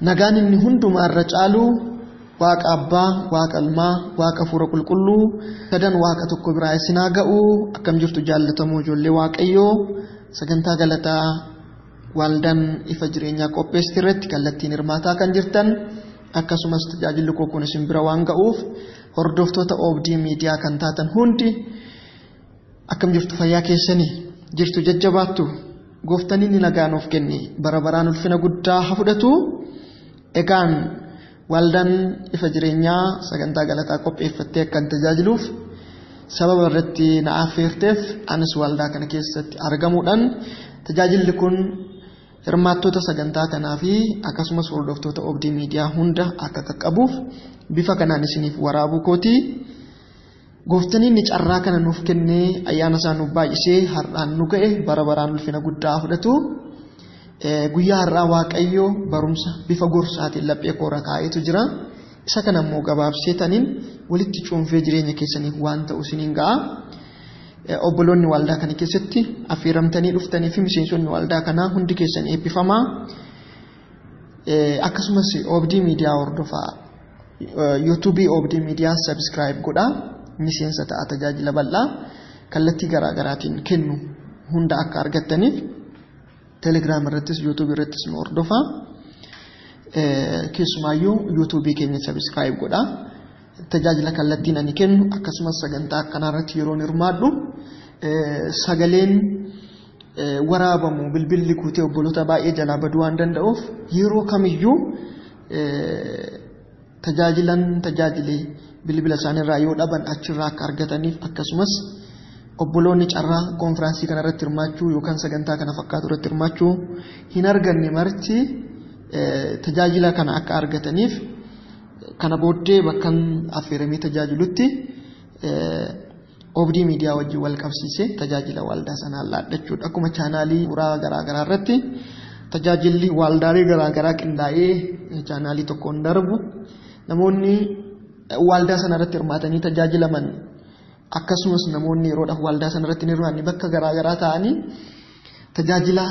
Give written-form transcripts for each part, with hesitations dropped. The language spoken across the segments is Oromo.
Nagaan inni hundumaa irra caalu Waaqa Abbaa, Waaqa Ilmaa, Waaqa Hafuura Qulqulluu sadan Waaqa tokko biraa isin haa ga'u. Akkam jirtu jaallatamoo ijoollee Waaqayyoo? Sagantaa galataa waldaan ifa jireenyaa qopheessite irratti kallattiin hirmaataa kan jirtan, akkasumas tajaajilli koo kun isin bira waan ga'uuf hordoftoota Oobdii Miidiyaa kan taatan hundi, akkam jirtu? Fayyaa keessanii jirtu? Jajjabaattu? Gooftaan inni nagaa nuuf kenne bara baraan ulfina guddaa haa fudhatu. Egaan waldaan ifa jireenyaa sagantaa galataa qopheeffattee akkan tajaajiluuf sababa irratti na affeerteef, anis waldaa kana keessatti argamuudhaan tajaajilli kun hirmaattota sagantaa kanaa fi akkasumas hordoftoota Oobdii Miidiyaa hunda akka qaqqabuuf bifa kanaan isiniif waraabuu kooti. Gooftaan inni carraa kana nuuf kennee, ayyaana isaa nuuf baay'isee har'aan nu ga'e bara baraan ulfina guddaa fudhatu. Guyyaa har'aa Waaqayyo barumsa bifa gorsaatiin laphee koorra kaa'eetu jira. Isa kana immoo gabaabsee taniin walitti cuunfee jireenya keessaniif waan ta'u isiniin ga'a. Obboloonni waldaa kana keessatti affeeramtanii dhuftanii fi miseensonni waldaa kanaa hundi keessan eebbifamaa. Akkasumas Oobdii Miidiyaa hordofaa. Yuutuubii Oobdii Miidiyaa subscribe godhaa. Miseensa ta'a, tajaajila bal'aa kallattii garaa garaatiin kennu hunda akka argattaniif Telegiraam irrattis Yuutuubii irrattis nu hordofaa. Keessumaayyuu Yuutuubii keenya subscribe godhaa. Tajaajila kallattiin ani kennu, akkasumas sagantaa akkanaa irratti yeroon hirmaadhu sagaleen waraabamu bilbilli guutee obboloota baay'ee jalaa baduu waan danda'uuf, yeroo kamiyyuu tajaajilan tajaajilee bilbila isaaniirraa yoo dhaban achirraa akka argataniif, akkasumas obboloonni carraa koonfiraansii kana irratti hirmaachuu yookaan sagantaa kana fakkaatu irratti hirmaachuu hin arganne marti tajaajila kana akka argataniif, kana booddee bakkan affeeramee tajaajilutti Oobdii Miidiyaa wajjin wal qabsiisee tajaajila waldaa sanaan laadhachuudha. Akkuma chaanaalii muraa garaa garaa irratti tajaajilli waldaalee garaa garaa qindaa'ee chaanaalii tokkoon darbu, namoonni waldaa sana irratti hirmaatanii tajaajilaman, akkasumas namoonni yeroodhaaf waldaa sana irratti hin hirmaanne bakka garaa garaa ta'anii tajaajila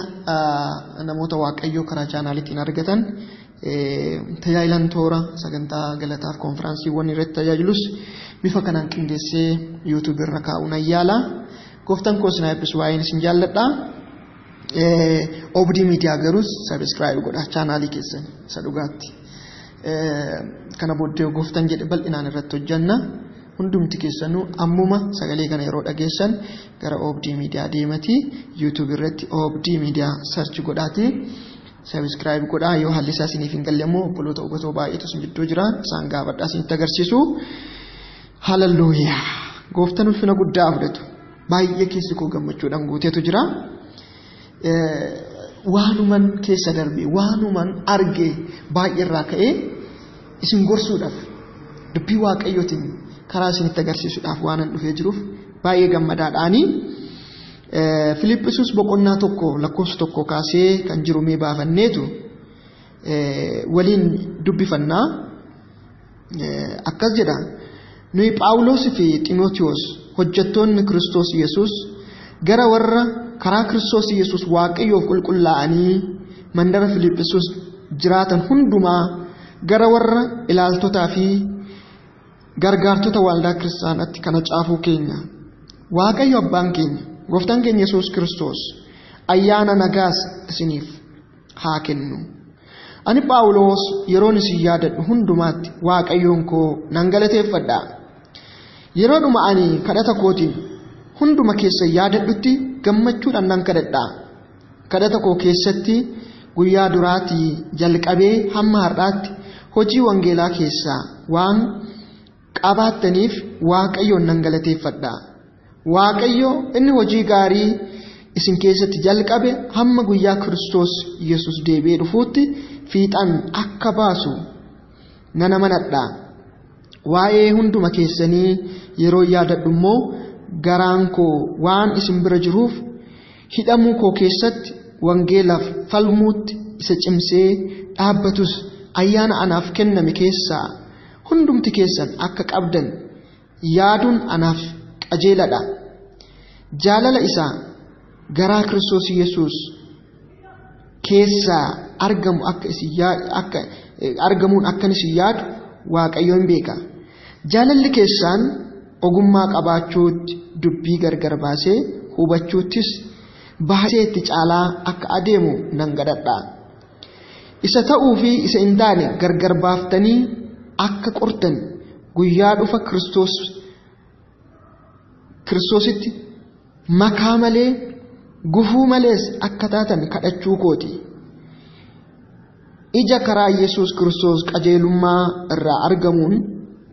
namoota Waaqayyoo karaa chaanaaliitiin argatan, tajaajilan toora sagantaa galataaf koonfiraansiiwwan irratti tajaajilus bifa kanaan qindeessee Yuutuub irra kaa'uun ayyaala. Gooftaan koo isin eebbisu, baay'een isin jaalladha. Oobdii Miidiyaa garuus subscribe godha chaanaalii keessan isa dhugaatti. Kana booddee Gooftaan jedhe bal'inaan irratti hojjanna. Hundumti keessanuu ammuma sagalee kana yeroo dhageessan gara Oobdii Miidiyaa deematii Yuutuub irratti Oobdii Miidiyaa search godhaatii subscribe godhaa. Yoo haalli isaa isiniif hin galle immoo obboloota hubatoo baay'eetu isin gidduu jira, isaan gaafadhaa, isinitti agarsiisu. Haleluuyaa! Gooftaan ulfina guddaa fudhatu. Baay'ee keessi koo gammachuudhaan guuteetu jira. Waanuman keessa darbe, waanuman arge baay'ee irraa ka'ee isin gorsuudhaaf, dubbii Waaqayyootiin karaa isinitti agarsiisuudhaaf waanan dhufee jiruuf baay'ee gammadaadhaanii. Filiphisuus boqonnaa 1 lakkoofsa 1 kaasee kan jiru mee baafanneetu waliin dubbifannaa. Akkas jedha: "Nuyi Phaawulos fi Ximotewos, hojjettoonni Kiristoos Yesuus, gara warra karaa Kiristoos Yesuus Waaqayyoof qulqullaa'anii mandara Filiphisuus jiraatan hundumaa, gara warra ilaaltotaa fi gargaartota waldaa kiristaanaatti kana caafuu keenya. Waaqayyo Abbaan keenya, Gooftaan keenya Yesuus Kiristoos ayyaana nagaas isiniif haa kennu. Ani Phaawulos yeroon isin yaadadhu hundumaatti Waaqayyoon koo nan galateeffadha. Yeroodhuma ani kadhata kootiin hunduma keessa yaadadhutti gammachuudhaan nan kadhadha. Kadhata koo keessatti guyyaa duraatii jalqabee hamma har'aatti hojii wangeelaa keessaa waan qabaattaniif Waaqayyoon nan galateeffadha. Waaqayyo inni hojii gaarii isin keessatti jalqabe hamma guyyaa Kiristoos Yesus deebi'ee dhufuutti fiixaan akka baasu nan amanadha. Waa'ee hunduma keessanii yeroo yaadadhu immoo garaan koo waan isin bira jiruuf, hidhamuu koo keessatti wangeelaaf falmuutti isa cimsee dhaabbatus, ayyaana anaaf kenname keessaa hundumti keessan akka qabdan yaaduun anaaf qajeeladha. Jaalala isaa garaa Kiristoos Yesuus keessaa argamu akka argamuun akkan isin yaadu Waaqayyoon beeka. Jaalalli keessaan ogummaa qabaachuutti dubbii gargar baasee hubachuuttis baasee itti caalaa akka adeemu nan gadhadha. Isa ta'uu fi isa hin taane gargar baaftanii akka qortan guyyaa dhufa Kiristoositti makaa malee gufuu malees akka taatan kadhachuu kooti. Ija karaa Yesuus Kiristoos qajeelummaa irraa argamuun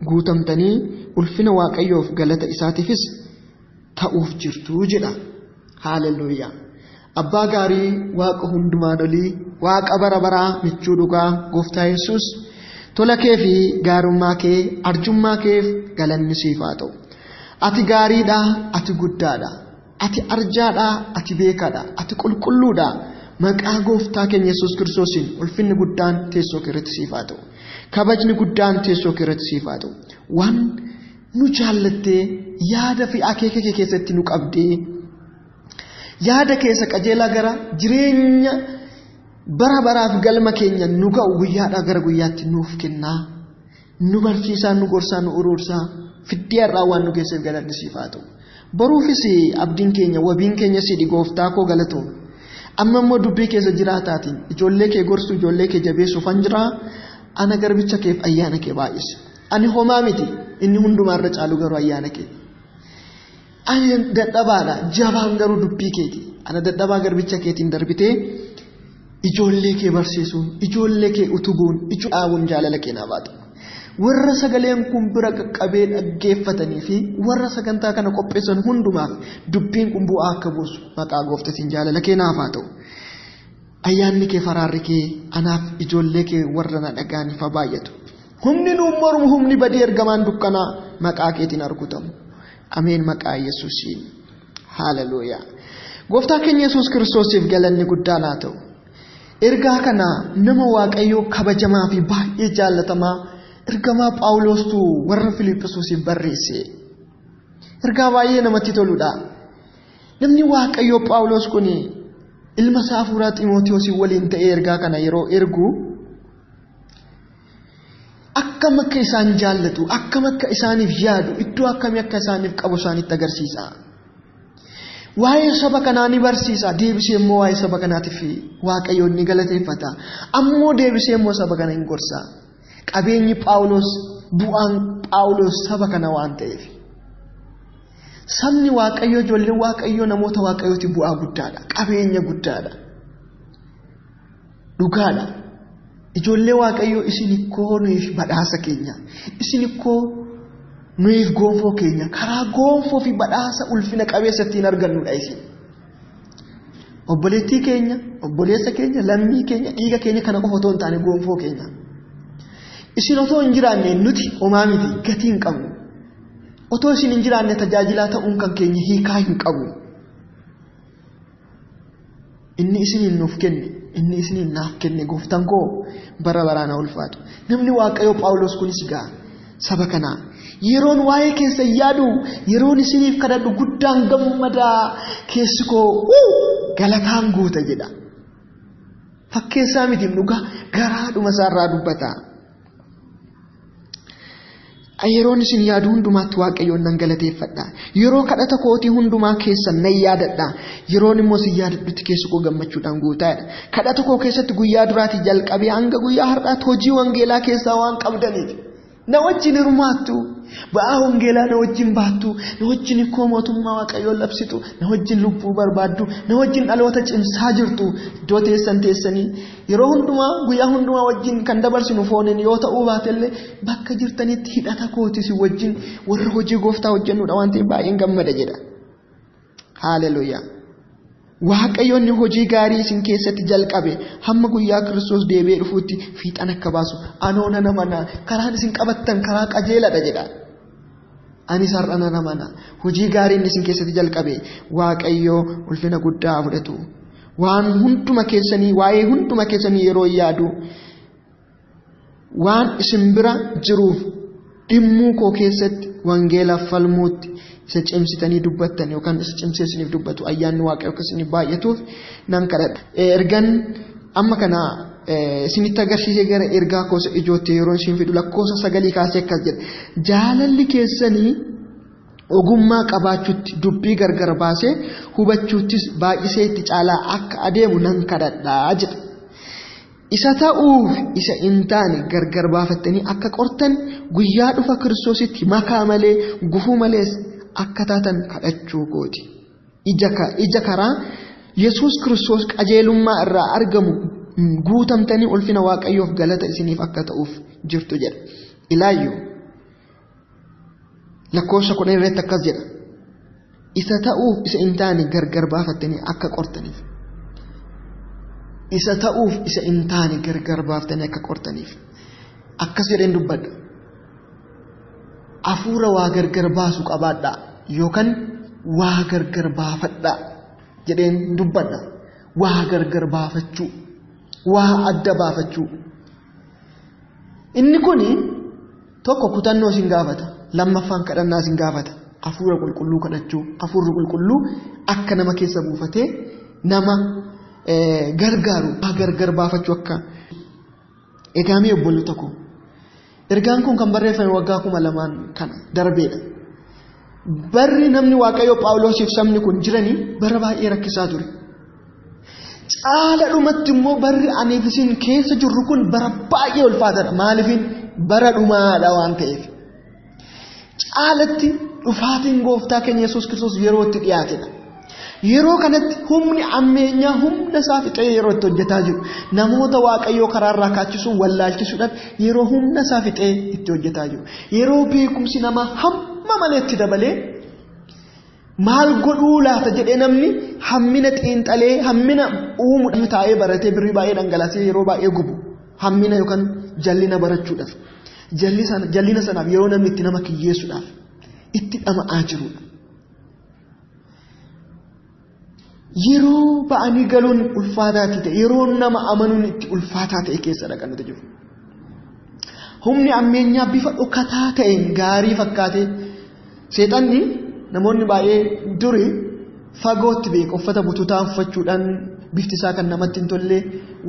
guutamtanii ulfina Waaqayyoof galata isaatiifis ta'uuf jirtu jedha. Haaleluyyaa. Abbaa gaarii Waaqa hundumaan olii, Waaqa bara baraa michuu dhugaa Gooftaa Yesuus, tola kee fi gaarummaa kee, arjummaa keef galanni siif haa ta'u. Ati gaariidha, ati guddaadha, ati arjaadha, ati beekaadha, ati qulqulluudha. Maqaa Gooftaa keenya Yesuus Kiristoosiin ulfinni guddaan teessoo kee irratti siif haa ta'u. Kabajni guddaan teessoo kee irratti siif haa ta'u. Waan nu jaallattee yaada fi akeeka kee keessatti nu qabdee yaada keessa qajeelaa gara jireenya bara baraaf galma keenya nu ga'u guyyaadhaa gara guyyaatti nuuf kennaa. Nu barsiisaa, nu gorsaa, nu uruursaa, fiddee har'aa waan nu geesseef galanni siif haa ta'u. Boruufis abdiin keenya, wabiin keenya sidhi Gooftaa koo galatoom. Amma immoo dubbii keessa jiraataatiin ijoollee kee gorsuu, ijoollee kee jabeessuufan jira. Ana garbicha keef ayyaana kee baay'ise. Ani homaa miti, inni hundumaarra caalu garuu ayyaana kee. Ani dadhabaadha, jabaan garuu dubbii keeti. Ana dadhabaa garbicha keetiin darbitee ijoollee kee barsiisuun, ijoollee kee utubuun, ijoollee dhaabuun jaalala kee naa baata. Warra sagaleen kun bira qaqqabee dhaggeeffatanii fi warra sagantaa kana qopheessan hundumaaf dubbiin kun bu'aa akka buusu maqaa Gooftaatiin jaalala kee naaf haa ta'u. Ayyaanni kee faraarri kee anaaf ijoollee kee warra na dhaga'aniif haa baay'atu. Humni nuun mormu humni badii ergamaan dukkanaa maqaa keetiin argutamu. Ameen maqaa Yesuusiin. Haaleluyyaa. Gooftaa keenya Yesuus Kiristoosiif galanni guddaan haa ta'u. Ergaa kana nama Waaqayyoo kabajamaa fi baay'ee jaallatamaa ergamaa Phaawulostu warra Filiphisuusiif barreesse. Ergaa baay'ee namatti toludha. Namni Waaqayyoo Phaawulos kun ilma isaa hafuuraa Xiimotewosii waliin ta'ee ergaa kana yeroo ergu akkam akka isaan jaallatu, akkam akka isaaniif yaadu, iddoo akkamii akka isaaniif qabu isaanitti agarsiisa. Waa'ee saba kanaa ni barsiisa, deebisee immoo waa'ee saba kanaatiif Waaqayyoon ni galateeffata. Ammoo deebisee immoo saba kana hin gorsa. Qabeenyi Phaawulos, bu'aan Phaawulos saba kana waan ta'eef. Sabni Waaqayyoo, ijoolleen Waaqayyoo namoota Waaqayyooti bu'aa guddaadha, qabeenya guddaadha. Dhugaadha. Ijoollee Waaqayyoo isin ikkoo nuyiif badhaasa keenya, isin ikkoo nuyiif gonfoo keenya, karaa gonfoo fi badhaasa ulfina qabeessa ittiin argannudha isin. Obboleettii keenya, obboleessa keenya, lammii keenya, dhiiga keenya kana qofa otoo hin taane gonfoo keenya. Isin otoo hin jiraanne nuti homaa miti, gatii hin qabnu. Otoo isin hin jiraanne tajaajilaa ta'uun kan keenya hiikaa hin qabu. Inni isiniin nuuf kenne, inni isiniin naaf kenne Gooftaan koo bara baraan haa ulfaatu. Namni Waaqayyoo Phaawulos kunis egaa saba kanaa. Yeroon waa'ee keessa yaadu, yeroon isiniif kadhadhu guddaan gammadaa, keessi koo galataan guuta jedha. Fakkeessaa miti dhugaa garaadhuma isaarraa dubbata. Yeroon isin yaadu hundumaatti Waaqayyoon nan galateeffadha. Yeroo kadhata kootii hundumaa keessan nan yaadadha. Yeroon immoo isin yaadadhutti keessi koo gammachuudhaan guutaadha. Kadhata koo keessatti guyyaa duraatii jalqabee hanga guyyaa har'aatti hojii wangeelaa keessaa waan qabdaniif. Na wajjin hirmaattu, ba'aa wangeelaa na wajjin baattu, na wajjin ikkoo mootummaa Waaqayyoon labsitu, na wajjin lubbuu barbaaddu, na wajjin dhaloota cimsaa jirtu, iddoo teessan teessanii yeroo hundumaa guyyaa hundumaa wajjin kan dabarsinu fooniin yoo ta'uu baatellee bakka jirtanitti hidhata kootis wajjin warra hojii Gooftaa hojjennudha waan ta'eef baay'een gammada jedha. Haaleluyyaa. Waaqayyoon hojii gaarii isin keessatti jalqabe hamma guyyaa Kiristoos deebi'ee dhufuutti fiixan akka baasu anoo nan amana, karaan isin qabattan karaa qajeeladha jedha. Anis har'a nan amana, hojii gaariin isin keessatti jalqabe Waaqayyoo ulfina guddaa fudhatu. Waan hunduma keessanii, waa'ee hunduma keessanii yeroo yaadu waan isin bira jiruuf dhimmuu koo keessatti wangeelaaf falmuutti isa cimsitanii dubbattan yookaan isa cimsee isiniif dubbatu ayyaanni Waaqayyoo akka isiniif baay'atuuf nan kadhadha. Ergan amma kana isinitti agarsiisee gara ergaa koosa ijootti yeroo isin fidu lakkoofsa 9 kaasee akkas jedha. Jaalalli keessanii ogummaa qabaachuutti dubbii gargar baasee hubachuuttis baay'isee itti caalaa akka adeemu nan kadhadhaa jedha. Isa ta'uuf isa hin taane gargar baafattanii akka qortan guyyaa dhufa Kiristoositti makaa malee gufuu malees akka taatan kadhachuu kooti. Ija karaa Yesuus Kiristoos qajeelummaa irraa argamu guutamtanii ulfina Waaqayyoof galata isiniif akka ta'uuf jirtu jedha. Ilaayyuu lakkoofsa 10 irratti akkas jedha. Isa ta'uuf isa hin taane gargar baafattanii akka qortaniif. Isa ta'uuf isa hin taane gargar baaftanii akka qortaniif. Akkas jedheen dubbadha. Hafuura waa gargar baasu qabaadhaa yookaan waa gargar baafadhaa jedheen dubbadha. Waa gargar baafachuu, waa adda baafachuu. Inni kuni tokko kutannoo isin gaafata, lammaffaan kadhannaa isin gaafata. Hafuura qulqulluu kadhachuu, hafuurri qulqulluu akka nama keessa buufatee nama gargaaru, waa gargar baafachuu akka. Egaa mee obboloota koo, ergaan kun kan barreeffame waggaa 2000 kana darbeedha. Barri namni Waaqayyo Phaawulosiif sabni kun jiranii bara baay'ee rakkisaa ture. Caala dhumatti immoo barri aniif isin keessa jirru kun bara baay'ee ulfaataadha. Maaliifin bara dhumaadha waan ta'eef. Caalatti dhufaatiin gooftaa keenya Yesuus Kiristoos yeroo itti dhiyaatedha. Yeroo kanatti humni ammeenyaa humna isaa fixee yeroo itti hojjetaa jiru. Namoota Waaqayyoo karaarraa kaachisuun wallaalchisuudhaaf yeroo humna isaa fixee itti hojjetaa jiru. Yeroo beekumsi namaa hamma malee itti dabalee maal godhuu laata jedhee namni hammina xiinxalee hammina uumuudhaan taa'ee baratee birrii baay'ee dhangalaasee yeroo baay'ee gubu. Hammina yookaan jallina barachuudhaaf. Jallina sanaaf yeroo namni itti nama kiyyeessuudhaaf itti dhama'aa jirudha. Yeroo ba'anii galuun ulfaataa ta'e, yeroo nama amanuun itti ulfaataa ta'e keessadha kan nuti jirru. Humni ammeenyaa bifa dhokataa ta'een gaarii fakkaatee seexanni namoonni baay'ee duri fagootti beeku uffata bututaa uffachuudhaan bifti isaa kan namatti hin tolle,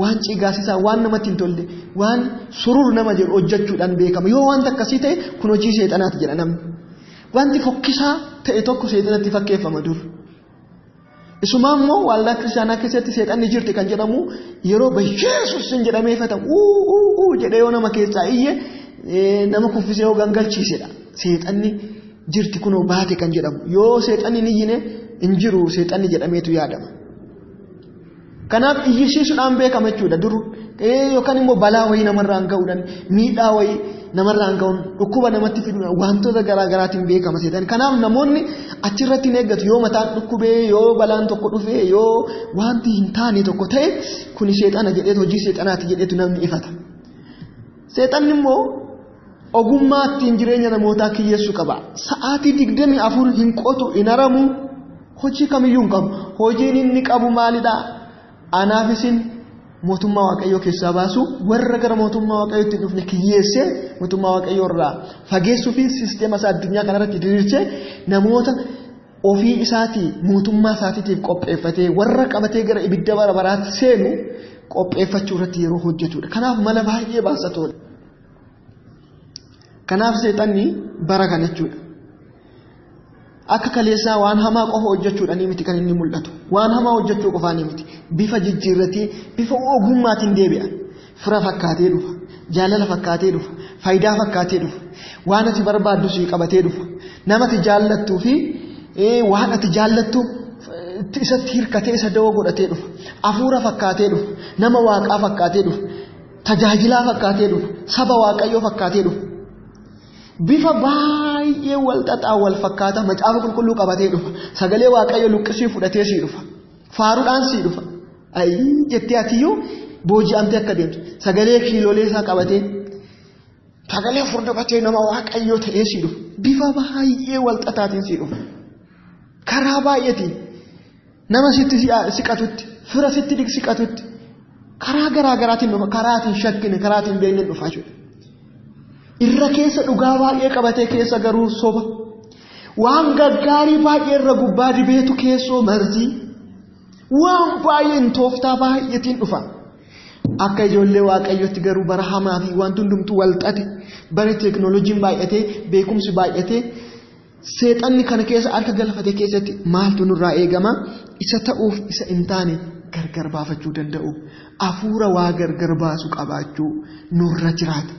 waan cigaasisaa waan namatti hin tolle, waan surur nama jedhu hojjechuudhaan beekama. Yoo wanta akkasii ta'e kun hojii seexanaati jedha namni. Wanti fokkisaa ta'e tokko seexanatti fakkeeffama dur. Isumaa immoo waldaa kiristaanaa keessatti seexanni jirti kan jedhamu yeroo Yesuus hin jedhamee ifatamu uu jedhee yoo nama keessaa iyye nama kuffisee yoo gangalchiisedha. Seexanni jirti kunoo baate kan jedhamu. Yoo seexanni hin iyyine hin jiru seexanni jedhameetu yaadama. Kanaaf iyyisiisuudhaan beekama jechuudha dur yookaan immoo balaa wayii namarraan ga'uudhaan miidhaa wayii namarraan ga'uun dhukkuba namatti fiduudhaan wantoota garaa garaatiin beekama seexanni. Kanaaf namoonni achirratti hin eeggatu. Yoo mataan dhukkubee, yoo balaan tokko dhufee, yoo wanti hin taane tokko ta'e kuni seexana jedheetu hojii seexanaati jedheetu namni ifata. Seexanni immoo ogummaa ittiin jireenya namootaa kiyyeessuu qaba. Sa'aatii 24 hin qotu, hin haramu, hojii kamiyyuu hin qabu. Hojiin inni qabu maalidhaa? Anaaf isin mootummaa Waaqayyoo keessaa baasu, warra gara mootummaa Waaqayyootti hin dhufne kiyyeessee mootummaa Waaqayyoo irraa fageessuu fi siisteema isaa addunyaa kanarratti diriirsee namoota ofii isaatii mootummaa isaatiitiif qopheeffatee warra qabatee gara ibidda bara baraatti seenu qopheeffachuu irratti yeroo hojjetudha. Kanaaf mala baay'ee baasa tola. Kanaaf seexanni bara kana jechuudha. Akka kaleessaa waan hamaa qofa hojjechuudhaan miti kan inni mul'atu. Waan hamaa hojjechuu qofaan miti. Bifa jijjiirratee, bifa ogummaatiin deebi'a. Fira fakkaatee dhufa. Jaalala fakkaatee dhufa. Faayidaa fakkaatee dhufa. Waan ati barbaaddu sii qabatee dhufa. Nama ati jaallattuu fi waan ati jaallattu isatti hirkatee isa dawoo godhatee dhufa. Hafuura fakkaatee dhufa. Nama waaqaa fakkaatee dhufa. Tajaajilaa fakkaatee dhufa. Saba waaqayyoo fakkaatee dhufa. Bifa baay'ee wal xaxaa wal fakkaata macaafa qulqulluu qabatee dhufa. Sagalee waaqayyoo luqqisii fudhatee sii dhufa. Faaruudhaan sii dhufa. Ayii jettee atiyyuu booji'amtee akka deemtu. Sagalee kiilolee isaa qabatee sagalee furdafatee nama waaqayyoo ta'ee sii dhufa. Bifa baay'ee wal xaxaatiin sii dhufa. Karaa baay'eetiin nama sitti siqatutti, fira sitti siqatutti karaa garaa garaatiin dhufa. Karaatiin shakkine, karaatiin beekne dhufa jechuudha. Irra keessa dhugaa baay'ee qabatee keessa garuu soba. Waan gaggaarii baay'ee irra gubbaa dibeetu keessoo marzii. Waan baay'een tooftaa baay'eetiin dhufa. Akka ijoollee Waaqayyootti garuu bara hamaa fi wanti hundumtuu wal xate, bara teeknooloojiin baay'atee, beekumsi baay'atee, seexanni kana keessa harka galfate keessatti maaltu nurraa eegama? Isa ta'uuf isa hin taane gargar baafachuu danda'u. Hafuura waa gargar baasu qabaachuu nurra jiraata.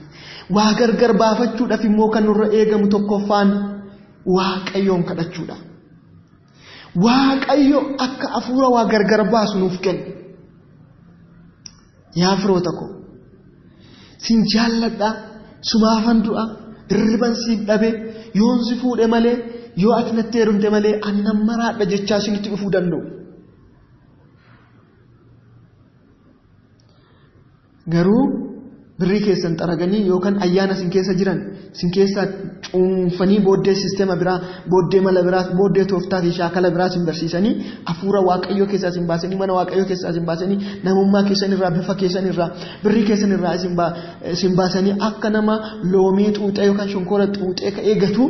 Waa gargar baafachuudhaaf immoo kan nurra eegamu tokkoffaan Waaqayyoon kadhachuudha. Waaqayyo akka hafuura waa gargar baasu nuuf kenna. Yaa firoota koo, sin jaalladha, sumaafan du'a, hirriban siif dhabe, yoon si fuudhe malee, yoo ati natti heerumte malee annan maraadha jechaa isinitti dhufuu danda'u. Garuu birrii keessan xaraganii yookaan ayyaana isin keessa jiran isin keessaa cuunfanii booddee sisteema biraa, booddee mala biraa, booddee tooftaa fi shaakala biraa isin barsiisanii hafuura Waaqayyoo keessaa isin baasanii, mana Waaqayyoo keessaa isin baasanii, namummaa keessan irraa, bifa keessan irraa, birrii keessan irraa isin baasanii akka nama loomii xuuxee yookaan shonkoora xuuxee ka'ee gatu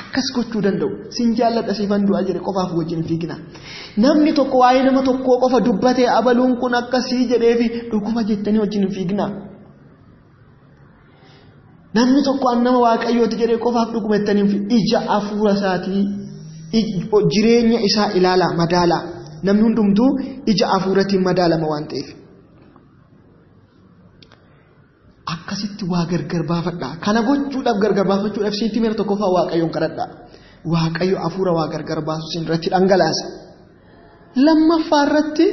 akkas gochuu danda'u. Sin jaalladha siifan du'a jedhe qofaaf wajjin hin fiigina. Namni tokko waa'ee nama tokkoo qofa dubbatee abaluun kun akkasii jedhee fi dhuguma jettanii wajjin hin fiigina. Namni tokko an nama Waaqayyooti jedhee qofaaf dhuguma jettanii hin fiigina. Ija hafuura isaatii, jireenya isaa ilaalaa, madaalaa. Namni hundumtuu ija hafuuratiin madaalama waan ta'eef. Akkasitti waa gargar baafadhaa. Kana gochuudhaaf gargar baafachuudhaaf isinitti miira tokkoffaa Waaqayyoon kadhadhaa. Waaqayyo hafuura waa gargar baasu isin irratti dhangalaasa. Lammaffaa irratti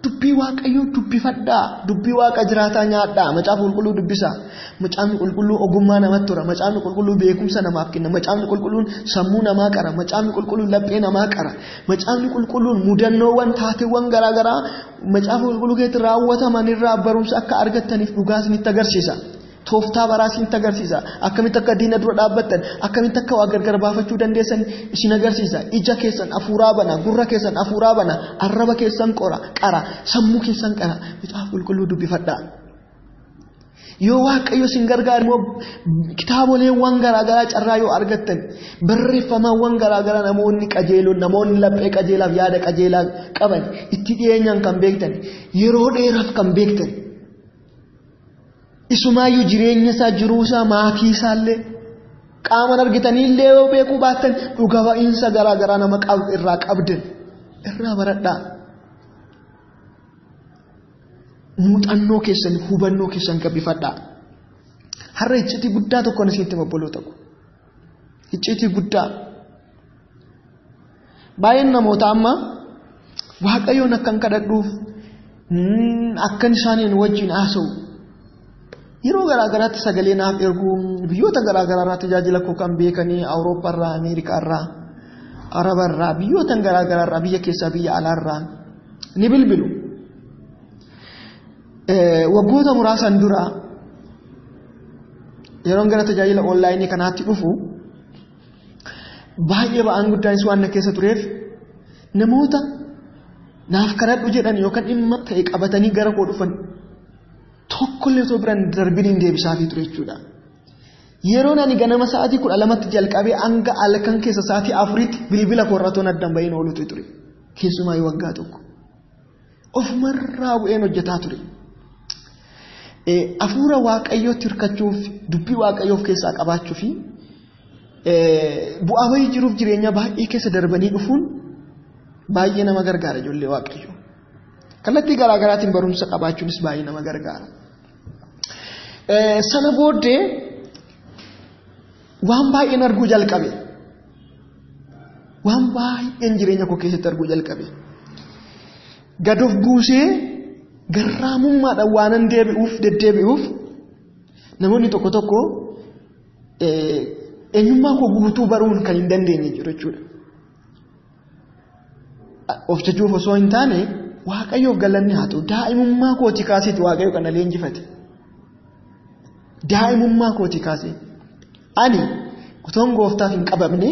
dubbii Waaqayyoo dubbifadhaa. Dubbii Waaqa jiraataa nyaadhaa. Macaafa qulqulluu dubbisaa. Macaafni qulqulluu ogummaa namatti tora. Macaafni qulqulluu beekumsa namaaf kenna. Macaafni qulqulluun sammuu namaa qara. Macaafni qulqulluun laphee namaa qara. Macaafni qulqulluun mudannoowwan taateewwan garaagaraa macaafa qulqulluu keessatti raawwataman irraa barumsa akka argattaniif dhugaa isinitti agarsiisa. Tooftaa baraa isinitti agarsiisa. Akkamitti akka diina dura dhaabbattan, akkamitti akka waa gargar baafachuu dandeessan isin agarsiisa. Ija keessan hafuuraa bana, gurra keessan hafuuraa bana, arraba keessan qora, qara, sammuu keessan qara. Macaafa qulqulluu dubbifadhaa. Yoo Waaqayyo isin gargaare immoo kitaaboleewwan garaagaraa carraa yoo argattan, barreeffamawwan garaagaraa namoonni qajeeloon, namoonni laphee qajeelaaf yaada qajeelaa qaban itti dhiyeenyaan kan beektan, yeroo dheeraaf kan beektan, isumaayyuu jireenya isaa, jiruu isaa, maatii isaallee qaamaan argitanii illee yoo beekuu baattan dhuga ba'iinsa garaagaraa nama irraa qabdan irraa baradhaa. Muuxannoo keessan, hubannoo keessan gabbifadhaa. Har'a icciitii guddaa tokkoon isinitti obboloota ko. Icciitii guddaa. Baay'een namoota amma Waaqayyoon akkan kadhadhuuf, akkan isaaniin wajjin haasa'u yeroo garaagaraatti sagalee naaf ergu, biyyoota garaagaraa irraa tajaajila koo kan beekanii Awurooppaa irraa, Ameerikaa irraa, Araba irraa, biyyoota garaagaraa irraa, biyya keessaa, biyya alaa irraa ni bilbilu. Waggoota muraasan dura yeroon gara tajaajila onlaayinii kanaatti dhufu baay'ee ba'aan guddaanis waan na keessa tureef namoota naaf kadhadhu jedhan yookaan dhimma ta'e qabatanii gara koo dhufan tokkollee otoo biraan darbin hin deebisaafii ture jechuudha. Yeroon ani ganama sa'aatii 12tti jalqabee hanga halkan keessa sa'aatii 4tti bilbila koorraa toon addaan bahin oolutu ture. Keessumaa waggaa tokko. Ofumarraa bu'een hojjetaa ture. Hafuura Waaqayyootti hirkachuuf, dubbii Waaqayyoo of keessaa qabaachuu fi bu'aa bahii jiruuf jireenya baay'ee keessa darbanii dhufuun baay'ee nama gargaara ijoollee Waaqayyoo. Kallattii garaa garaatiin barumsa qabaachuunis baay'ee nama gargaara. Sana booddee waan baay'een arguu jalqabe. Waan baay'een jireenya koo keessatti arguu jalqabe. Gad of buusee garraamummaadhaan waanan deebi'uuf deddeebi'uuf namoonni tokko tokko eenyummaa koo guutuu baruun kan hin dandeenye jiru jechuudha. Of jajuuf osoo hin taane Waaqayyoof galanni haa ta'u. Daa'imummaa kootii kaaseeti Waaqayyo kana leenjifate. Daa'imummaa kootii kaasee. Ani utoon gooftaaf hin qabamne,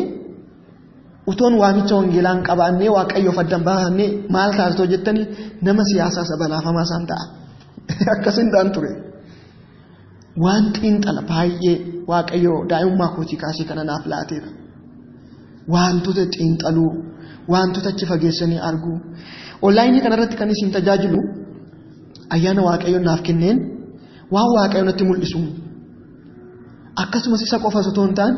utoon waamicha wangeelaa hin qabaanne, Waaqayyoof adda hin baafamne maal taasisoo jettanii nama siyaasaa isa balaafamaa isaan ta'a. Akkas hin ta'an ture. Waan xiinxala baay'ee Waaqayyo daa'imummaa kootii kaasee kana naaf laateera. Wantoota xiinxaluu, wantoota achi fageessanii arguu. Onlaayinii kanarratti kan isin tajaajilu Ayyaana Waaqayyoon naaf kenneen waan Waaqayyoon natti mul'isu akkasumas isa qofa osoo hin taane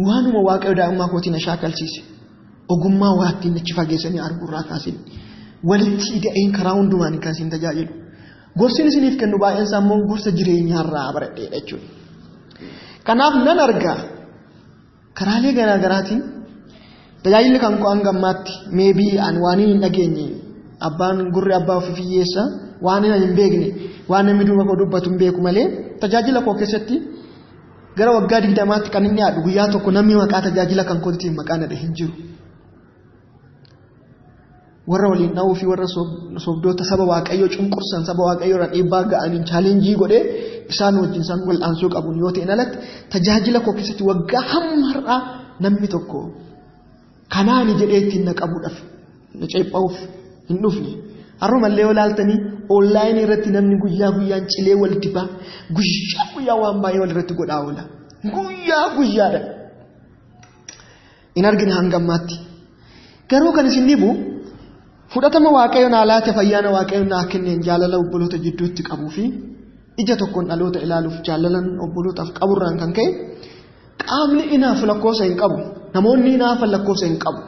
waanuma Waaqayyo daa'imummaa kootiin na shaakalchiise ogummaa waa ittiin achi fageessanii arguurraa kaaseen walitti ida'een karaa hundumaan kan isin tajaajilu. Gorsiin isiniif kennu baay'een isaa immoo gorsa jireenyaarraa baradheedha jechuudha. Kanaaf nan argaa karaalee garaa garaatiin tajaajilli kan koo hanga ammaatti meebii ani waan hin dhageenye abbaan gurri abbaa ofii fiyyeessa waan hin beekne waan namni duuba koo dubbatu hin beeku malee tajaajila koo keessatti gara waggaa 20tti kan inni yaadu guyyaa tokko namni maqaa tajaajila kan kootiitiin maqaa na hin jiru. Warra waliin dha'uu fi warra sobdoota saba Waaqayyoo cunqursan saba Waaqayyoo irra dhiibbaa ga'aniin chaalenjii godhee isaan wajjin isaan wal'aansoo qabuun yoo ta'in alatti tajaajila koo keessatti waggaa hamma har'aa namni tokko kanaani jedhee ittiin na qabuudhaaf na ceepha'uuf hin dhufne. Har'umallee yoo ilaaltanii onlaayinii irratti namni guyyaa guyyaan cilee wal dibaa guyyaa guyyaa waan baay'ee wal irratti godhaa oola. Guyyaa guyyaadha. Hin argine hanga ammaatti. Garuu kan isin dhibu fudhatama Waaqayyo naa laate fayyaana Waaqayyo naa kenneen jaalala obboloota jidduutti qabuu fi ija tokkoon dhaloota ilaaluuf jaalalan obbolootaaf qaburraan kan ka'e qaamni inaafu lakkoofsa hin qabu. Namoonni inaafan lakkoofsa hin qabu.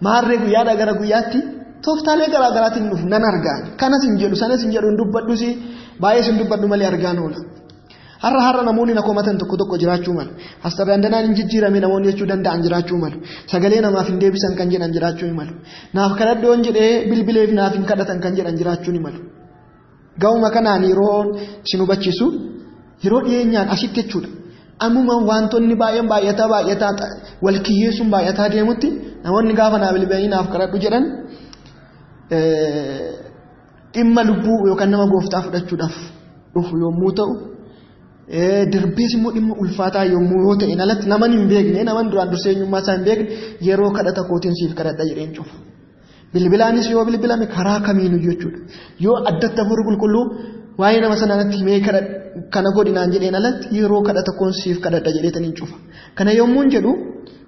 Maarree guyyaadhaa gara guyyaatti tooftaalee garaa garaatiin dhufu nan argaan. Kanas hin jedhu sanas hin jedhu hin dubbadhus baay'ees hin dubbadhu malee argaan oola. Har'a har'a namoonni na komatan tokko tokko jiraachuu malu. Asxarrandanaan hin jijjiirame namoonni jechuu danda'an jiraachuu malu. Sagalee namaaf hin deebisan kan jedhan jiraachuu ni malu. Naaf kadhadhoon jedhee bilbileef naaf hin kadhatan kan jedhan jiraachuu ni malu. Ga'uma kanaan yeroo isin hubachiisu yeroo dhiyeenyaan asitti jechuudha. Ammuma wantoonni baay'een baay'ataa baay'ataa wal kiyyeessuun baay'ataa deemutti namoonni gaafa naa bilbilanii naaf kadhadhu jedhan dhimma lubbuu yookaan nama gooftaa fudhachuudhaaf dhufu yommuu ta'u darbees immoo dhimma ulfaataa yommuu yoo ta'e alatti naman hin beekne naman duraan dursee eenyummaa isaa hin beekne yeroo kadhata kootiin siif kadhadha jedheen cufa. Bilbilaanis yoo bilbilame karaa kamiinuu jechuudha. Yoo addatti hafuurri qulqulluu waa'ee nama sanaa natti himee kana godhinaan jedheen alatti yeroo kadhata koon siif kadhadha jedheetaniin cufa. Kana yommuun jedhu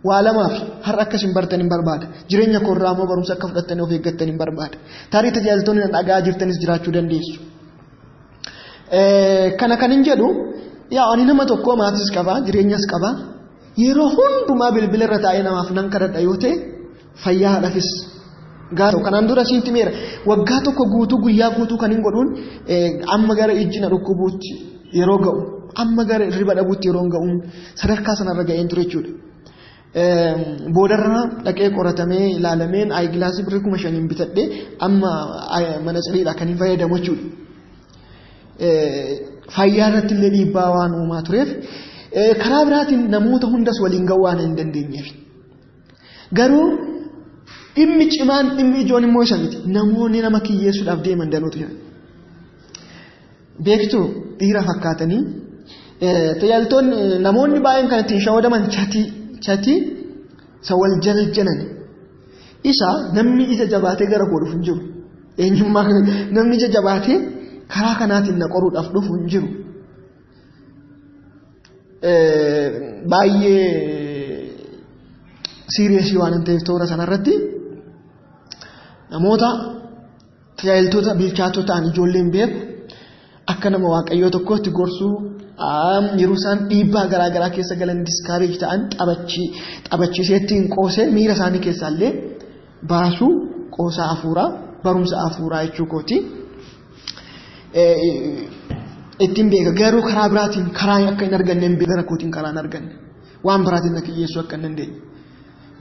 waa lamaaf har'a akkas hin bartan hin barbaada. Jireenya koo irraa immoo barumsa akka fudhattanii of eeggattan hin barbaada. Tarii tajaajiltoonni na dhagaa jirtanis jiraachuu dandeessu. Kana kan hin jedhu yaa ani nama tokko maatis qaba jireenyas qaba yeroo hundumaa bilbila irra taa'ee namaaf nan kadhadha yoo ta'e fayyaadhaafis gaariidha. Kanaan dura siin timeera waggaa tokko guutuu guyyaa guutuu kan hin godhuun amma gara ijji na dhukkubuutti yeroo ga'u amma gara hirriba dhabuutti yeroo ga'u sadarkaa sanarra ga'een ture jechuudha. Boodarra dhaqee qoratamee ilaalameen ayigilaasii birrii 5,000 bitadhee amma mana ciriidha kan hin fayyadamu jechuudha. Fayyaa irratti illee dhiibbaa waan uumaa tureef karaa biraatiin namoota hundas waliin ga'uu waan hin dandeenyeef. Garuu dhimmi cimaan dhimmi ijoon immoo isa miti. Namoonni nama kiyyeessuudhaaf deeman danuutu jira. Beektuu dhiira fakkaatanii tajaajiltoonni namoonni baay'een kan ittiin shawwadaman chatii isa wal jaljalan isa namni ija jabaatee gara koo dhufu hin jiru. Eenyummaa namni ija jabaatee karaa kanaatiin na qoruudhaaf dhufu hin jiru. Baay'ee siiriyeesii waan hin ta'eef toora sanarratti namoota tajaajiltoota bilchaatoo ta'an ijoolleen beeku akka nama Waaqayyoo tokkotti gorsuu yeroo isaan dhiibbaa garaa garaa keessa galan diskaareej ta'an taphachiisee ittiin qoosee miira isaanii keessaallee baasuu qoosaa hafuuraa barumsa hafuuraa jechuu kooti. Ittiin beeka garuu karaa biraatiin karaa akka hin arganne hin beeku gara kootiin karaa hin arganne waan biraatiin na kiyyeessuu akka hin dandeenye.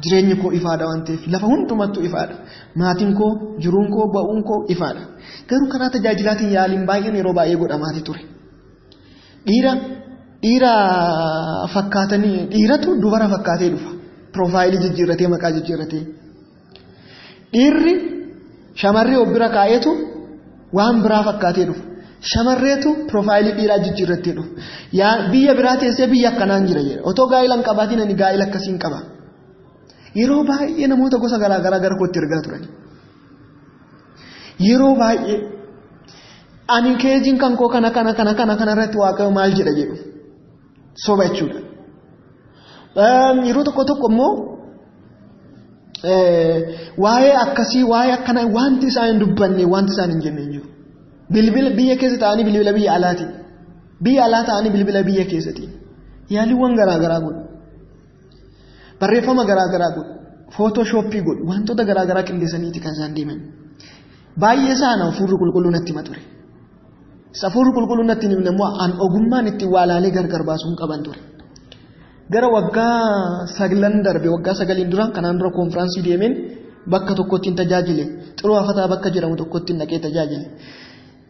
Jireenyi koo ifaadha waan ta'eef lafa hundumattuu ifaadha. Maatiin koo jiruun koo ba'uun koo ifaadha. Garuu karaa tajaajilaatiin yaaliin baay'een yeroo baay'ee godhamaati ture. Dhiira fakkaatanii dhiiratu dubara fakkaatee dhufa. Piroofaayilii jijjiirratee maqaa jijjiirratee. Dhiirri shamarree of bira kaa'eetu waan biraa fakkaatee dhufa. Shamarreetu piroofaayilii dhiiraa jijjiirrattee dhufa. Biyya biraa teessee biyya akkanaan jira jedha. Otoo gaa'ila hin qabaatiin ani gaa'ila akkasii hin qaba. Yeroo baay'ee namoota gosa garaa garaa gara kootti ergaa turan. Yeroo baay'ee ani keejiin kan koo kana kana kana kana kana irratti Waaqayyo maal jedha jedhu soba jechuudha. Yeroo tokko tokko immoo waa'ee akkasii waa'ee akkanaa wanti isaan hin dubbanne wanti isaan hin jenne hin jiru. Bilbila biyya keessa ta'anii bilbila biyya alaatiin. Biyya alaa ta'anii bilbila biyya keessatiin. Yaaliiwwan garaagaraa godhu. Barreeffama garaagaraa godhu. Footooshooppii godhu. Wantoota garaagaraa qindeessaniiti kan isaan deeman. Baay'ee isaan hafuurri qulqulluu natti hima ture. Hafuurri qulqulluu natti hin himne immoo an ogummaan ittiin waa laalee gargar baasuu hin qaban ture. Gara waggaa 9 darbe waggaa 9 dura kanaan dura koonfiraansii deemeen bakka tokkotti hin tajaajile. Xiroo Afataa bakka jedhamu tokkotti naqee tajaajile.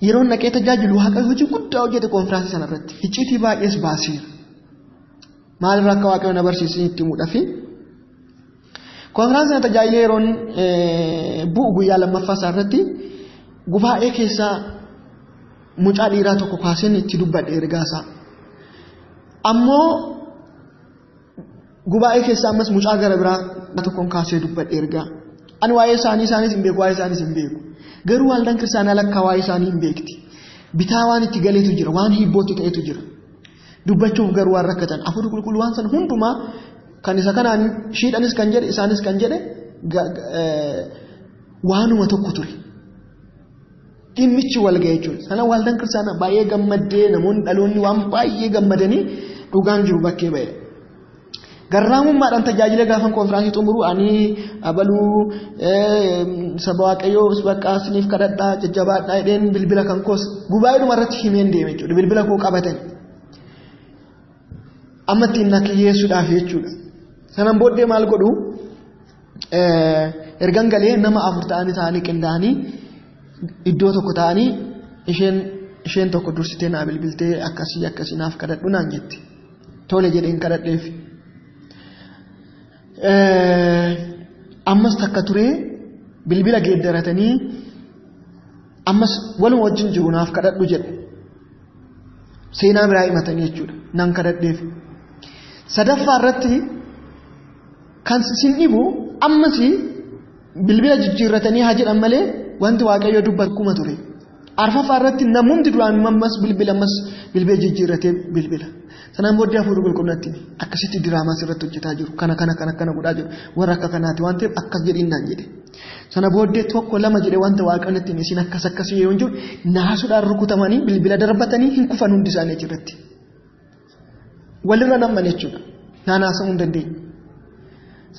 Yeroo naqee tajaajilu Waaqayyo hojii guddaa hojjete koonfiraansii sanarratti. Icciitii baay'ees baaseera. Maalirraa akka Waaqayyo na barsiisee itti himuudhaafi. Koonfiraansii sana tajaajilee yeroon bu'u guyyaa lammaffaa isaarratti gubaa'ee keessaa mucaa dhiiraa tokko kaaseen itti dubbadhe ergaa isaa. Ammoo gubaa'ee keessaa ammas mucaa gara biraa tokkoon kaasee dubbadhe ergaa. Ani waa'ee isaanii isaanis hin beeku waa'ee isaanis hin beeku. Garuu waldaan kiristaanaa lakkaa waa'ee isaanii hin beekti. Bitaa waan itti galeetu jira, waan hiibbootti ta'etu jira. Dubbachuuf garuu waan rakkatan. Hafuurri qulqulluu waan sana hundumaa kan isa kanaan shiidhanis kan jedhe isaanis kan jedhe waanuma tokko ture. Dhimmichi wal ga'e jechuudha. Sana waldaan kiristaanaa baay'ee gammaddee namoonni dhaloonni waan baay'ee gammadanii dhugaan jiru bakkee ba'e. Garraamummaadhaan tajaajila gaafan koonfiraansii xumuru ani abaluu saba Waaqayyoo bakka isiniif kadhadhaa jajjabaadhaa jedheen bilbila kan koos gubaa'eedhuma irratti himeen deeme jechuudha. Bilbila koo qabatan. Amma ittiin na kiyyeessuudhaaf jechuudha. Sanaan booddee maal godhu ergan galee nama 4 ta'anii ta'anii qindaa'anii iddoo tokko ta'anii isheen tokko dursitee naa bilbiltee akkasii akkasii naaf kadhadhu naan jetti. Tole jedheen kadhadheef. Ammas takka turee bilbila geeddaratanii ammas waluma wajjin jiru naaf kadhadhu jedhu. Seenaa biraa himatanii jechuudha. Nan kadhadheef. Sadaffaa irratti kan sin dhibu ammas bilbila jijjiirratanii haa jedhan malee wanti Waaqayyo dubbatu kuma ture. Arfaffaa irratti namumti duraan ammas bilbila ammas bilbila jijjiirratee bilbila. Sanaan booddee hafuurri qulqulluutti akkasitti diraamaa sirratti hojjetaa jiru. Kana kana kana kana godhaa jiru. Warra akka kanaati waan ta'eef akkas jedhiin naan jedhe. Sana booddee 1 2 jedhee wanta Waaqayyo natti hime isin akkas akkasii yoo jiru naasuudhaan rukutamanii bilbila darbatanii hin kufan hundi isaanii achirratti. Walirra namman jechuudha. Naanaasa'uu hin dandeenye.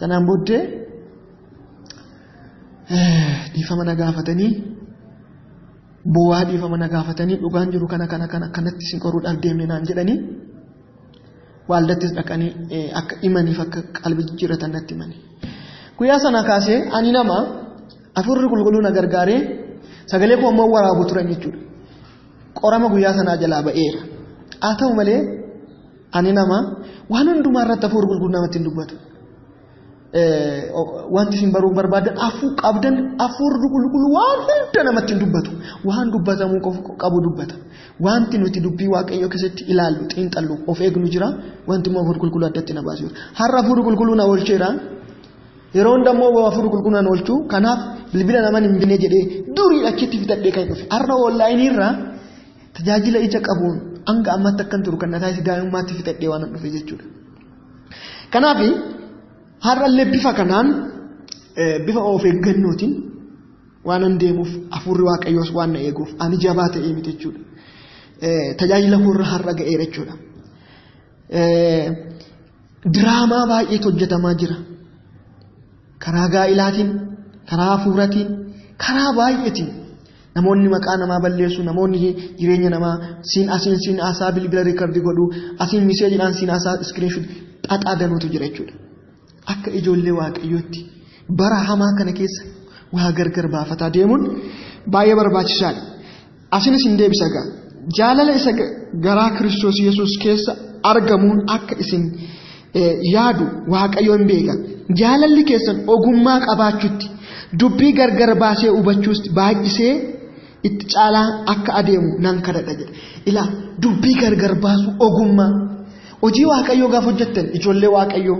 Sanaan booddee dhiifama na gaafatanii bu'aa dhiifama na gaafatanii dhugaan jiru kana kana kana kanatti isin qoruudhaaf deemne naan jedhanii waldattis dhaqanii akka himaniif akka qalbii jijjiirratan natti himanii. Guyyaa sana kaasee ani nama hafuurri qulqulluu na gargaaree sagalee koo immoo waraabu turan jechuudha. Qorama guyyaa sanaa jalaa ba'eera. Haa ta'u malee ani nama waan hundumaa irratti hafuurri qulqulluu namatti hin dubbatu. Wanti isin baruu barbaadan afuu qabdan hafuurri qulqulluu waan hunda namatti hin dubbatu. Waan dubbatamuu qabu dubbata. Wanti nuti dubbii Waaqayyoo keessatti ilaallu xiinxallu of eegnu jira. Wanti immoo hafuurri qulqulluu addatti na baasu jira. Har'a hafuurri qulqulluu na oolcheera. Yeroo hunda immoo hafuurri qulqulluu na oolchu. Kanaaf bilbila naman hin binne jedhee durii achitti fitadhee kan dhufe. Har'a onlaayinii irraa tajaajila ija qabuun hanga ammaatti akkan turu kan na taasise daa'imummaatti fitadhee waan dhufe jechuudha. Kanaaf har'allee bifa kanaan bifa of eeggannootiin waan an deemuuf hafuurri Waaqayyoos waan na eeguuf ani jabaa ta'ee miti jechuudha. Tajaajila koorra har'a ga'eera jechuudha. Diraamaa baay'eetu hojjetamaa jira. Karaa gaa'ilaatiin, karaa hafuuraatiin, karaa baay'eetiin namoonni maqaa namaa balleessu, namoonni jireenya namaa siin asiin siin haasaa bilbila riikardii godhu, asiin miseejiidhaan siin haasaa iskiriinshuut xaxaa danuutu jira jechuudha. Akka ijoollee Waaqayyootti bara hamaa kana keessa waa gargar baafataa deemuun baay'ee barbaachisaadha. Asinis hin deebisa gaa. Jaalala isa garaa Kiristoos Yesuus keessa argamuun akka isin yaadu Waaqayyo hin beeka. Jaalalli keessan ogummaa qabaachuutti dubbii gargar baasee hubachuutti baay'isee itti caalaa akka adeemu nan kadhadha jedha. Ilaa dubbii gargar baasu ogummaa. Hojii Waaqayyoo gaafa hojjettan ijoollee Waaqayyoo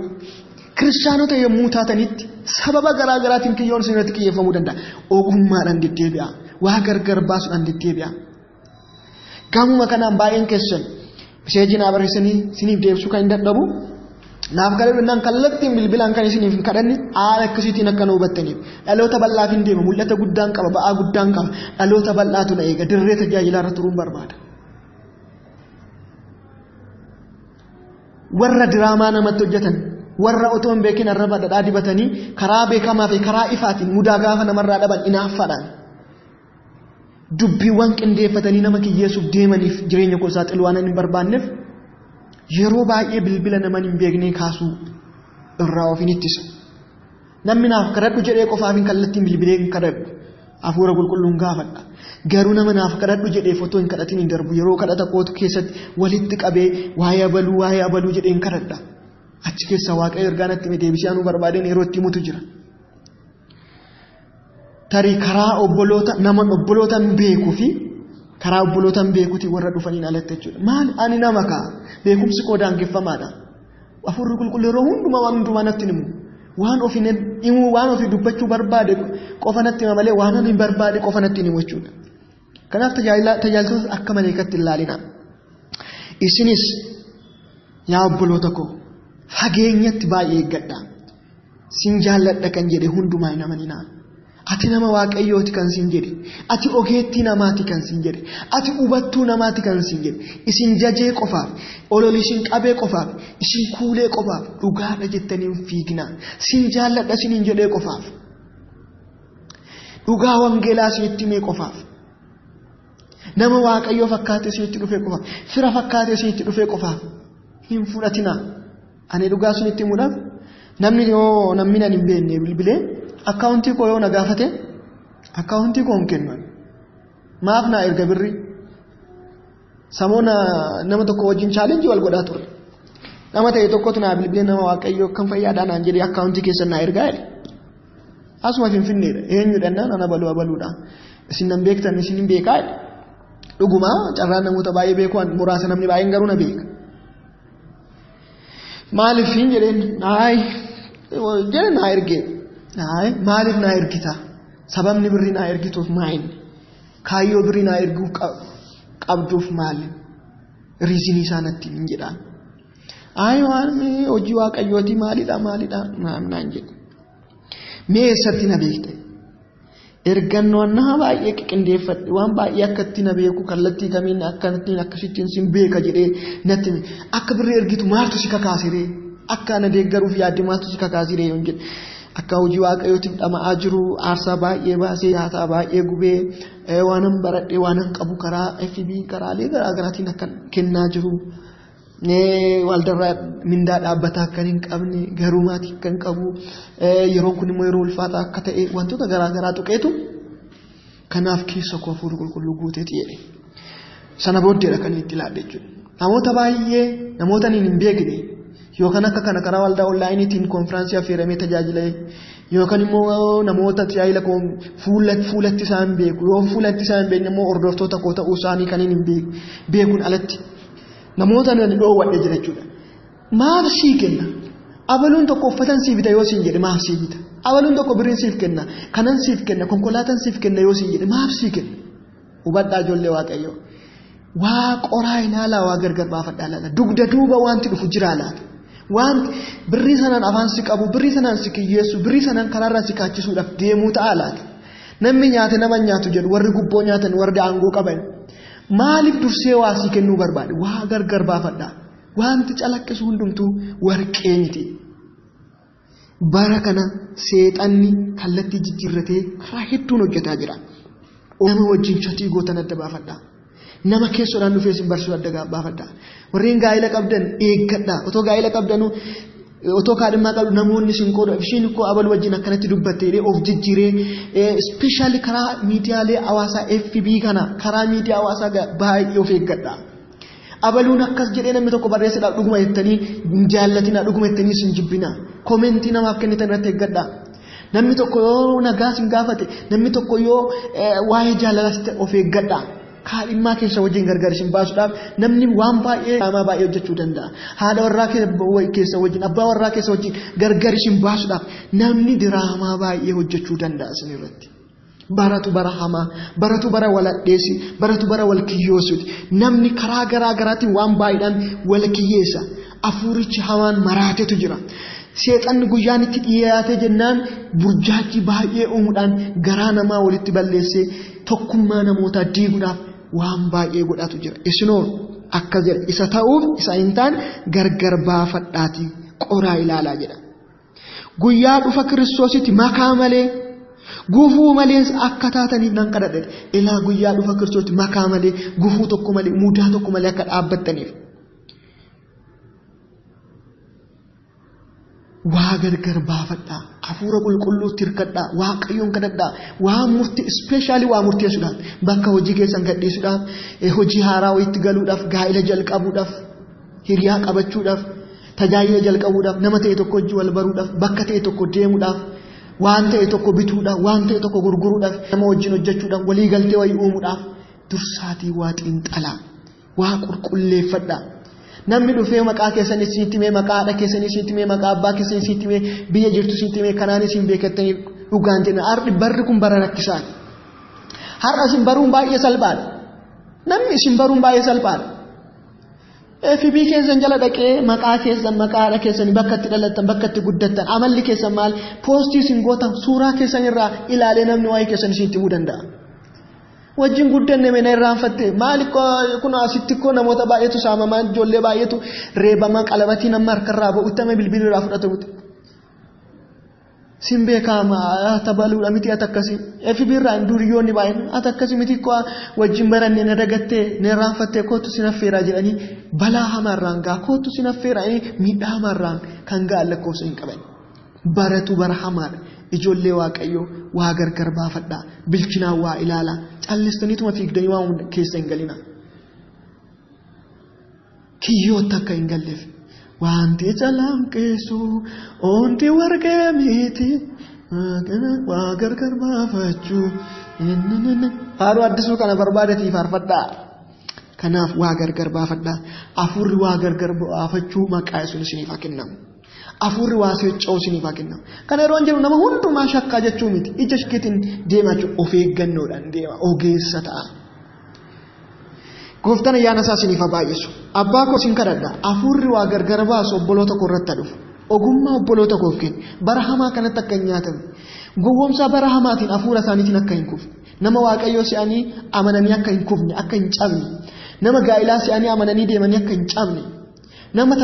kiristaanota yommuu taatanitti sababa garaa garaatiin kiyyoon isin irratti xiyyeeffamuu danda'a. Ogummaadhaan deddeebi'a. Waa gargar baasuudhaan deddeebi'a. Gamuma kanaan baay'een keessan miseejii naa barreessanii isiniif deebisuu kan hin dadhabu. Naaf kadhadhu naan kallattiin bilbilaan kan isiniif hin kadhanne haala akkasiitiin akka nu hubattaniif. Dhaloota bal'aaf hin deema, mul'ata guddaan qaba, ba'aa guddaan qaba. Dhaloota bal'aatu na eega, dirree tajaajilaa irra turuun barbaada. Warra diraamaa namatti hojjetan, warra otoo hin beekin arraba dhadhaa dibatanii karaa beekamaa fi karaa ifaatiin mudaa gaafa namarraa dhaban inaaffaadhaan dubbiiwwan qindeeffatanii nama kiyyeessuuf deemaniif jireenya koo saaxiluu waan hin barbaanneef yeroo baay'ee bilbila naman hin beeknee kaasuu irraa of hin ittisa. Namni naaf kadhadhu jedhee qofaaf hin kallattiin bilbilee hin kadhadhu. Hafuura qulqulluun gaafadha. Garuu nama naaf kadhadhu jedhee otoo hin kadhatin hin darbu. Yeroo kadhata kootu keessatti walitti qabee waa'ee abaluu waa'ee abaluu jedhee hin kadhadha. Achi keessa Waaqayyo ergaa natti hime deebisee anuu barbaadeen yeroo itti himutu jira. Tarii karaa obboloota nama obboloota hin beekuu fi karaa obboloota hin beekuuti warra dhufaniin alatti jechuudha. Maal ani nama kaa beekumsi koo daangeffamaadha. Hafuurri qulqulluu yeroo hundumaa waan hundumaa natti himu. Waan ofii himuu waan ofii dubbachuu barbaade qofa natti hima malee waan ani barbaade qofa natti himu jechuudha. Kanaaf tajaajiltoota akka maleekatti hin ilaalina. Isinis yaa obboloota koo fageenyatti baay'ee eeggadha. Sin jaalladha kan jedhe hundumaa hin amaninaa. Ati nama Waaqayyooti kan sin jedhe, ati ogeettii namaati kan sin jedhe, ati hubattuu namaati kan sin jedhe, isin jajee qofaaf, olol isin qabee qofaaf, isin kuulee qofaaf dhugaadha jettanii hin fiiginaa. Sin jaalladha isiniin jedhee qofaaf, dhugaa wangeelaa isinitti himee qofaaf, nama Waaqayyoo fakkaatee isinitti dhufee qofaaf, fira fakkaatee isinitti dhufee qofaaf hin fudhatinaa. Ani dhugaa isinitti himuudhaaf namni yoo namni nan hin beekne bilbilee akkaawuntii koo yoo na gaafate akkaawuntii koo hin kennu. Maaf naa erga birrii? Samoona nama tokko wajjin chaalenjii wal godhaa ture. Nama ta'e tokkotu naa bilbilee nama Waaqayyoo kan fayyaadhaa naan jedhee akkaawuntii keessan naa ergaa jedhe. Asuma Finfinneedha. Eenyudha naan ana baluu abaluudha. Isin nan beektan isin hin beekaa jedhe. Dhugumaa carraan namoota baay'ee beeku muraasa namni baay'een garuu na beeka. Maaliif hin jedheen ayi jedhe naa ergee. Ayi maaliif naa ergita? Sababni birrii naa ergituuf maali? Kaayyoo birrii naa erguu qabduuf maali? Riizinii isaa natti hin jedhaan. Ayi waan hojii Waaqayyooti maalidha maalidha naan jedhe. Mee eessatti na beekte? Ergannoon nama baay'ee qindeeffadhe waan baay'ee akkatti na beeku kallattii kamiin akkanattiin akkasittiin sin beeka jedhee natti hime. Akka birrii ergitu maaltu si kakaasiree? Akka ana deeggaruuf yaadde maaltu si kakaasiree yoon jedhe. Akka hojii Waaqayyootiif dhama'aa jiru aarsaa baay'ee baasee nyaataa baay'ee gubee waanan baradhe waanan qabu karaa FB karaalee garaa garaatiin akka kennaa jiru. Waldarraa mindaa dhaabbataa akka hin qabne garuu maatii akka hin qabu yeroon kun immoo yeroo ulfaataa akka ta'e wantoota garaa garaa tuqeetu kanaaf keessa koo hafuurri qulqulluu guuteeti jedhe. Sana booddeedha kan itti ilaalle jechuudha. Namoota baay'ee namoota hin beekne yookaan akka kana karaa waldaa onlaayiniitiin konfiraansii affeeramee tajaajilee yookaan immoo namoota tajaajila koo fuulatti isaan beeku yoo fuulatti isaan hin beekne immoo hordoftoota koo ta'uu isaanii kan hin beekuun alatti namoota nan dhoowwadhe jira jechuudha. Maaf sii kenna? Abaluun tokko uffatan sii bita yoo siin jedhe maaf sii bita? Abaluun tokko birriin siif kenna, kanan siif kenna, konkolaataan siif kenna yoo siin jedhe maaf sii kenna? Hubadhaa ijoollee Waaqayyoo. Waa qoraa ilaalaa waa gargar baafadhaa ilaala. Dugda duuba wanti dhufu jira laata? Wanti birrii sanaan afaan si qabu, birrii sanaan si kiyyeessu, birrii sanaan karaarraa si kaachisuudhaaf deemuu ta'a laata? Namni nyaate nama nyaatu jedhu warri gubboo nyaatan warri aangoo qaban. Maaliif dursee waa sii kennuu barbaade? Waa gargar baafadhaa. Wanti calaqqisu hundumtuu warqee miti. Bara kana seexanni kallattii jijjiirratee karaa hedduun hojjetaa jira. Nama wajjin chatii gootan adda baafadhaa. Nama keessoodhaan dhufee isin barsiisu adda baafadhaa. Warreen gaa'ela qabdan eeggadhaa. Otoo gaa'ela qabdanuu otoo kaadhimmaa qabdu namoonni isin qoodu isheen koo abaluu wajjin akkanatti dubbattee of jijjiiree ispeeshaalii karaa miidiyaalee hawaasaa FB kana karaa miidiyaa hawaasaa baay'ee of eeggadhaa. Abaluun akkas jedhee namni tokko barreessedhaaf dhuguma jettanii hin jaallatinaa dhuguma jettanii isin jibbinaa. Komentii namaaf kennitan irratti eeggadhaa. Namni tokko yoo nagaa isin gaafate namni tokko yoo waa'ee jaalalaa of eeggadhaa. Kaadhimmaa keessa wajjin gargar isin baasuudhaaf namni waan baay'ee haamaa baay'ee hojjechuu danda'a. Haadha warraa keessa wajjin abbaa warraa keessa wajjin gargar isin baasuudhaaf namni diraamaa baay'ee hojjechuu danda'a isin irratti. Baratu bara hamaa, baratu bara waladheessi, baratu bara wal kiyyoossuuti. Namni karaa garaa garaatiin waan baay'eedhaan wal kiyyeessa. Afuurichi hamaan maraatetu jira. Seexanni guyyaan itti dhiyaate jennaan burjaajii baay'ee uumuudhaan garaa namaa walitti balleessee tokkummaa namootaa diiguudhaaf waan baay'ee godhatu jira. Isinoo akkas jedha, isa ta'uuf isa hin taane gargar baafadhaatii qoraa ilaalaa jedha. Guyyaa dhufa Kiristoositti makaa malee gufuu malees akka taataniif nan kadhadha. Ilaa guyyaa dhufa Kiristoositti makaa malee gufuu tokko malee mudaa tokko malee akka dhaabbattaniif. Waa gargar baafadhaa, hafuura qulqulluutti hirkadhaa, Waaqayyoon kadhadhaa, waa murtee ispeeshaalii waa murteessuudhaaf, bakka hojii keessan gadhiisuudhaaf, hojii haaraa wayitti galuudhaaf, gaa'ila jalqabuudhaaf, hiriyaa qabachuudhaaf, tajaajila jalqabuudhaaf, nama ta'e tokko hojii wal baruudhaaf, bakka ta'e tokko deemuudhaaf, waan ta'e tokko bituudhaaf, waan ta'e tokko gurguruudhaaf, nama wajjin hojjechuudhaaf, walii galtee wayii uumuudhaaf dursaatii waa xiinxalaa, waa qulqulleeffadhaa. Namni dhufee maqaa keessan isinitti himee, maqaa haadha keessan isinitti himee, maqaa abbaa keessan isinitti himee, biyya jirtu isinitti himee, kanaan isin beekattanii dhugaan jenna. Har'i barri kun bara rakkisaadha. Har'a isin baruun baay'ee salphaadha. Namni isin baruun baay'ee salphaadha. FB keessan jala dhaqee maqaa keessan, maqaa haadha keessan, bakka itti dhalattan, bakka itti guddattan, amalli keessan maal, poostii isin gootan, suuraa keessan irraa ilaalee namni waa'ee keessan isinitti himuu danda'a. Wajjin guddanne mena irraanfatte maali kun asitti koo namoota baay'eetu saamamaa, ijoollee baay'eetu reebamaa, qalabatii nama harkarraa ba'utti amma bilbilli irraa fudhatamutti. Sin beekama tabaluudha miti ati akkasii FB irraa duriyyoonni baay'een ati akkasii miti koo wajjin baranne na dagattee na irraanfattee kootu sin affeeraa jedhanii balaa hamaarraan ga'a, kootu sin affeeraa miidhaa hamaarraan kan ga'an lakkoofsa hin qaban. Baratu bara hamaadha. Ijoollee Waaqayyoo waa gargar baafadhaa, bilchinaan waa ilaalaa, callistaniituma fiigdanii waa hunda keessa hin galina. Kiyyootti akka hin galleef wanti calanqisu onti warqee miti waa gargar baafachuu. Faaruu addisuu kana barbaadatii faarfadhaa. Kanaaf waa gargar baafadhaa. Afuurri waa gargar baafachuu maqaa Yesuus isiniif haa kennamu. Afuurri waa socho'u isiniif haa kennamu. Kana yeroo jedhu nama hundumaa shakkaa jechuu miti. Ija shakkiitiin deemaa jechuun of eeggannoodhaan deema. Ogeessa ta'a. Gooftaan ayyaana isaa isiniif haa baay'isu. Abbaa koo isin kadhadha. Afuurri waa gargar baasu obboloota koo irratti haa dhufu. Ogummaa obboloota koof kenni. Bara hamaa kanatti akka hin nyaatamne. Gowwoomsaa bara hamaatiin afuura isaaniitiin akka hin kufne. Nama Waaqayyoo se'anii amananii akka hin kufne, akka hin cabne. Nama gaa'ilaa se'anii amananii deemanii akka hin cabne. Nama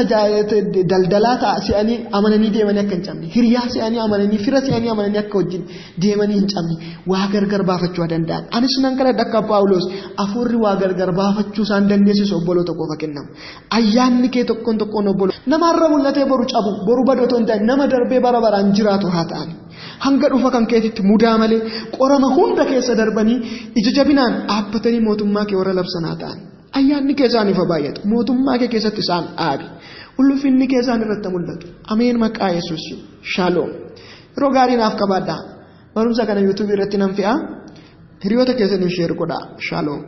daldalaa ta'a se'anii amananii deemanii akka hin cabne. Hiriyaa se'anii amananii, fira se'anii amananii akka wajjin deemanii hin cabne. Waa gargar baafachuu haa danda'an. Anis nan kadhadha akka Phaawulos afuurri waa gargar baafachuu isaan dandeessisu obboloota koof haa kennamu. Ayyaanni kee tokkoon tokkoon obboloota. Nama har'a mul'atee boru cabu, boru badu otoo hin ta'in nama darbee bara baraan jiraatu haa ta'an. Hanga dhufa kan keetitti mudaa malee qorama hunda keessa darbanii ija jabinaan dhaabbatanii mootummaa kee warra labsan haa ta'an. Ayyaanni kee isaaniif haa baay'atu. Mootummaa kee keessatti isaan dhaabi. Ulfinni kee isaan irratti mul'atu. Ameen maqaa Yesuusiin. Shaaloom. Yeroo gaarii naaf qabaadhaa. Barumsa kana yuutuubii irratti nan fe'a. Hiriyoota keessaniif sheer godhaa. Shaaloom.